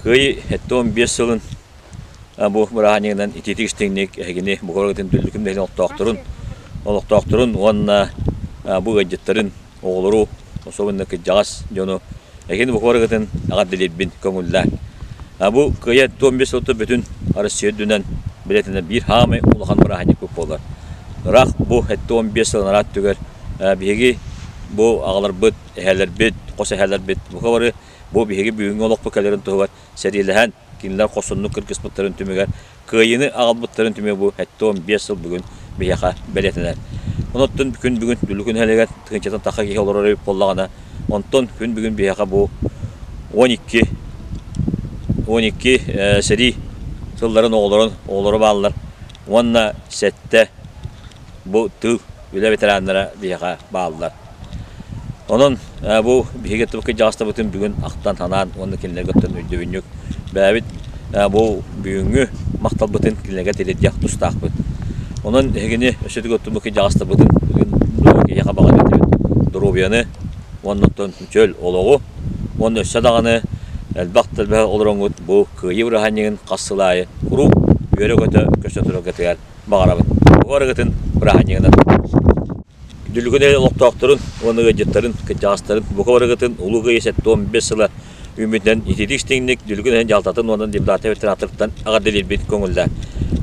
Кыайыы 75 сылын бу бырааһынньыгынан итиитик истиҥник эһигини бука түллүкүм нэһилиэгин олохтоохторун, олохтоохторун уонна бу ыалдьыттарын, оҕолору, особенно кырдьаҕас дьону эһигини бука барыгытын эҕэрдэлиирбин көҥүллээҥ. Бу Кыайыы 75 сылта бүтүн Россия үрдүнэн билэтинэ биир саамай улахан бырааһынньыкпыт буолар. Ыраах бу 75 сыл анараа өттүгэр биһиги бу аҕаларбыт, эһээлэрбит, хос эһээлэрбит бука бары Бу биһиги бүгүҥҥү олохпут кэлэрин туһугар сэриилэһэн, кинилэр хорсуннук кыргыспыттарын түмүгэр, кыайыыны аҕалбыттарын түмүгэ бу 75 сыл бүгүн биһиэхэ бэлиэтэнэр. Онон күн бүгүн Дүллүкү нэһилиэгэр тыһыынчаттан тахса киһи олорор эбит буоллаҕына, онтон күн бүгүн биһиэхэ бу 12 12 сэрии сылларын оҕолорун оҕолоро бааллар уонна сэттэ бу тыыл үлэ ветераннара биһиэхэ бааллар. Онон бу биһиги тыл кырдьаҕастарбытын бүгүн ахтан-санаан уонна кинилэргэ оттон өйдөбүнньүк бэйэбит бу бүгүҥҥү махталбытын кинилэргэ тириэрдиэх тустаахпыт. Онон эһигини өссө төгүл оттон бу кырдьаҕастарбытын бүгүн киһиэхэ баҕарыахпыт доруобуйаны уонна оттон чөл олоҕу уонна өссө даҕаны элбэх да элбэх олороҥҥут бу Кыайыы бырааһынньыгын хас сыл аайы куруук үөрэ-көтө көрсө тураргытыгар баҕарабын. Бу барыгытын бырааһынньыгынан. Дүлүгүн олохтоохторун уонна ыалдьыттарын, кырдьаҕастарын бука барыгытын Улуу Кыайыы 75 сыла үүммүтүнэн итиитик истиҥник Дүлүгүн эһэн дьаһалтатын уонна депутаттар ветераннарыттан эҕэрдэлиирбит көҥүллээх.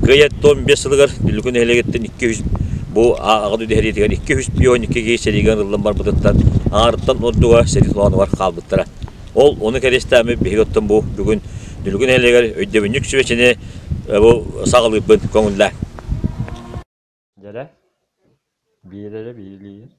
Кыайыы 75 сылыгар Дүлүгүн нэһилиэгиттэн 200 бу Аҕа дойду сэриитигэр 252 киһи сэриигэ ылыллан барбытыттан аҥаарыттан ордуга сэрии толоонугар хаалбыттара. Ол ону кэриэстээми биһиги оттон бу бүгүн Дүлүгүн нэһилиэгэр өйдөбүнньүк сүбэчини бу саҕалыырбын көҥүллээ. Дьэрэ, биир эрэ биир илиигин.